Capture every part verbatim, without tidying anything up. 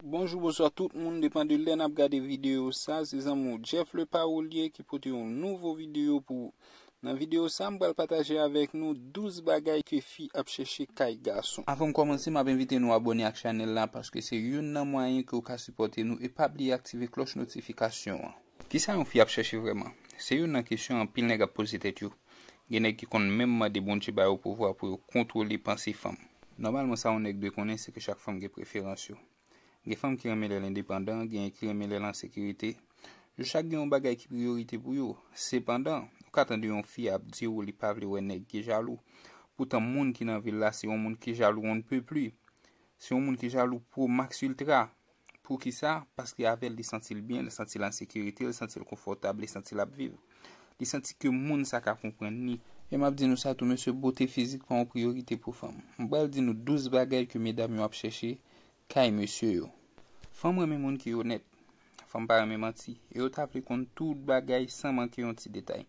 Bonjou, bonswa tout moun, depan de lè n ap gade videyo sa, se zanmi w Jeff le Parolier ki pote yon nouvo videyo pou ou. Nan videyo sa, m pral pataje avèk nou douz bagay ke fi ap chèche kay gason. Avan m kòmanse, m ap envite nou abòne ak chanèl la, paske se youn nan mwayen ke w ka sipòte nou, e pa bliye aktive klòch notifikasyon an. Kisa yon fi ap chèche vrèman? Se youn nan kesyon anpil nèg ap poze tèt yo. Gen nèg ki konn menm mande Bondye ba yo pouvwa pou yo kontwole panse fanm. Nòmalman, sa yon nèg dwe konnen, se ke chak fanm gen preferans yo. Gen fanm ki renmen lè l endepandan, genyen ki renmen lè l an sekirite. Yo chak gen yon bagay ki priyorite pou yo. Sepandan, ou ka tande yon fi ap di w li pa vle wè nèg ki jalou. Poutan, moun ki nan vil la, se yon moun ki jalou on ne peut plus. Se yon moun ki jalou pro max ultra. Poukisa? Paske avè l, li santi l byen, li santi l an sekirite, li santi l konfòtab, li santi l ap viv. Li santi ke moun sa ka konprann li. E m ap di nou sa tou, mesye, bote fizik pa yon priyorite pou fanm. M pral di nou douz bagay ke medam yo ap chèche kay mesye yo. Fanm renmen moun ki onèt. Fanm pa renmen manti. E yo ta vle konn tout bagay san manke yon ti detay.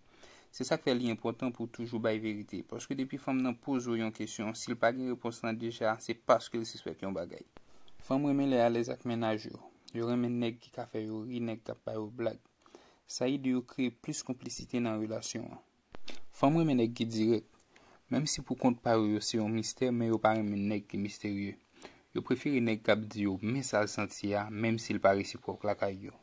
Se sa k fè li enpòtan pou w toujou bay verite. Paske depi fanm nan poze w yon kesyon, si l pa gen repons lan deja, se paske l sispèk yon bagay. Fanm renmen lè alèz ak mennaj yo. Yo renmen nèg ki ka fè yo ri, nèg k ap ba yo blag. Sa ede yo kreye plis konplisite nan relasyon an. Fanm renmen nèg ki dirèk. Menm si pou kont pa yo, yo se yon mistè, men yo pa renmen nèg ki misterye. Yo prefere nèg k ap di yo men sa l santi a, menm si l pa resipwòk lakay yo.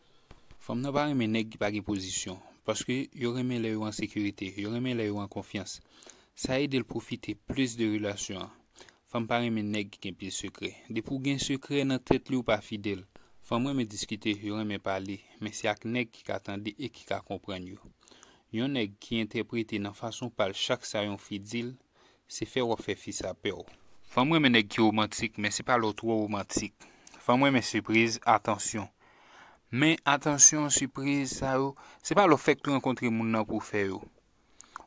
Fanm nan pa renmen nèg ki pa gen pozisyon, paske yo renmen lè yo an sekirite, yo renmen lè yo an konfyans. Sa ede l pwofite plis de relasyon an. Fanm pa renmen nèg ki gen pil sekrè. Depi w gen sekrè nan tèt li, w pa fidèl. Fanm renmen diskite, yo renmen pale, men se ak nèg ki ka tande e ki ka konprann yo. Yon nèg ki entèprete nan fason pa l chak sa yon fi di l, se fè w ap fè fi sa pè w. Fanm renmen nèg ki womantik, men se pa lè w twò womantik. Fanm renmen sipriz, atansyon. Men atansyon, sipriz sa yo, se pa lè w fèk rankontre moun nan pou w fè yo.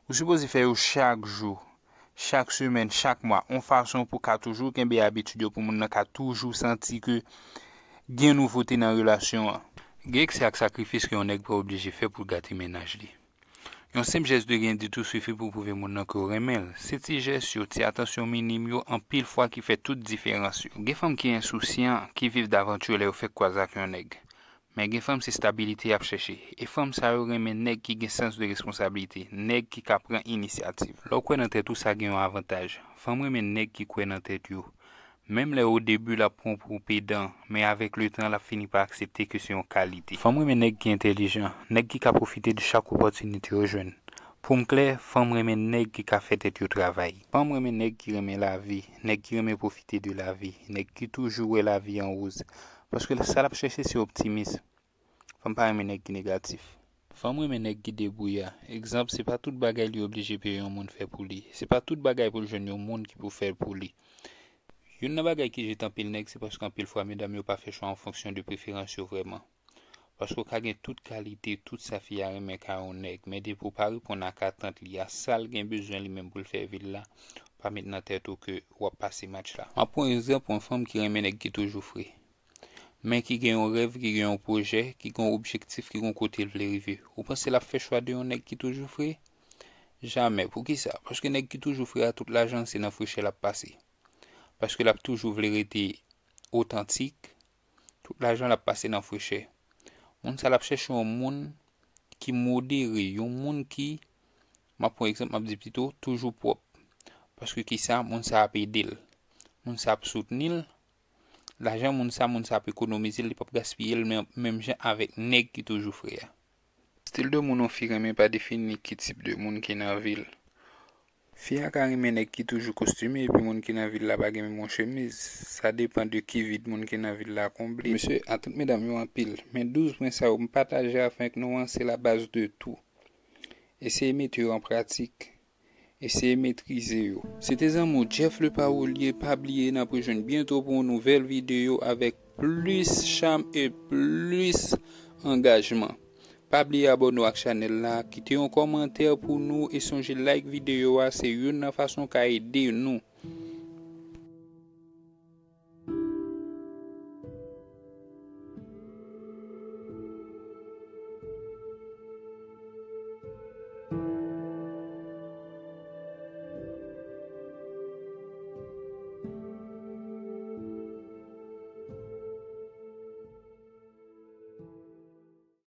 Ou sipoze fè yo chak jou, chak semèn, chak mwa, yon fason pou w ka toujou kenbe abitid yo, pou moun nan ka toujou santi ke gen nouvote nan relasyon an. Gen eksè ak sakrifis ke yon nèg pa oblije fè pou l gate mennaj li. Yon senp jès de ryen ditou sifi pou pwouve moun nan ke w renmen l. Se ti jès yo, ti atansyon minim yo, anpil fwa ki fè tout diferans yo. Gen fanm ki ensousyan, ki viv davanti lè yo fèk kwaze ak yon nèg. Men gen fanm se stabilite y ap chèche. E fanm sa yo renmen nèg ki gen sans de responsablite, nèg ki ka pran inisyativ. Lè w kwè nan tèt ou, sa gen yon avantaj. Fanm renmen nèg ki kwè nan tèt yo. Menm lè o debi l ap pran w pou pedan, men avèk letan l ap fini pa aksepte ke se yon kalite. Fanm renmen nèg ki entèlijan, nèg ki ka pwofite de chak opòtinite yo jwenn. Pou m klè, fanm renmen nèg ki ka fè tèt yo travay. Fanm renmen nèg ki renmen lavi, nèg ki renmen pwofite de lavi, nèg ki toujou wè lavi an woz. Paske sa l ap chèche se optimis. Fanm pa renmen nèg ki negatif. Fanm renmen nèg ki debouya. Egzanp, se pa tout bagay li oblije peye yon moun fè pou li. Se pa tout bagay pou l jwenn yon moun ki pou fè l pou li. Youn nan bagay ki jete anpil nèg, se paske anpil fwa medam yo pa fè chwa an fonksyon de preferans yo vrèman. Paske w ka gen tout kalite, tout sa fi a renmen ka yon nèg, men depi w pa reponn ak atant li a, sa l gen bezwen li menm pou l fè vi l la, pa met nan tèt ou ke w ap pase match la. M ap pran egzanp yon fanm ki renmen nèg ki toujou fre, men ki gen yon rèv, ki gen yon pwojè, ki gen yon objektif, ki gen yon kote l vle rive. Ou panse l ap fè chwa de yon nèg ki toujou fre? Jamè. Poukisa? Paske nèg ki toujou fre a, tout lajan se nan frechè l ap pase. Paske l ap toujou vle rete otantik, tout lajan l ap pase nan frechè. Moun sa l ap chèche yon moun ki modere, yon moun ki, m ap pran egzanp, m ap di pito, toujou pwòp. Paske kisa? Moun sa ap ede l. Moun sa ap soutni l. Lajan moun sa, moun sa ap ekonomize l, li p ap gaspiye l men, menm jan avèk nèg ki toujou fre a. Estil de moun yon fi renmen pa defini ki tip de moun ki nan vi l. Fi a ka renmen nèg ki toujou kostime, epi moun ki nan vi l la pa gen menm yon chemiz. Sa depann de ki vid moun ki nan vi l la konble. Mesye, atant medam yo anpil, men douz pwen sa yo m pataje avèk nou an, se la baz de tou. Eseye mete yo an pratik. Eseye metrize yo. Se te zanmi w Jeff le Parolier. Pa bliye, n ap rejwenn byento pou yon nouvèl videyo avèk plis cham e plis angajman. Pa bliye abòne w ak chanèl la, kite yon kòmantè pou nou e sonje like videyo a, se youn nan fason w ka ede nou.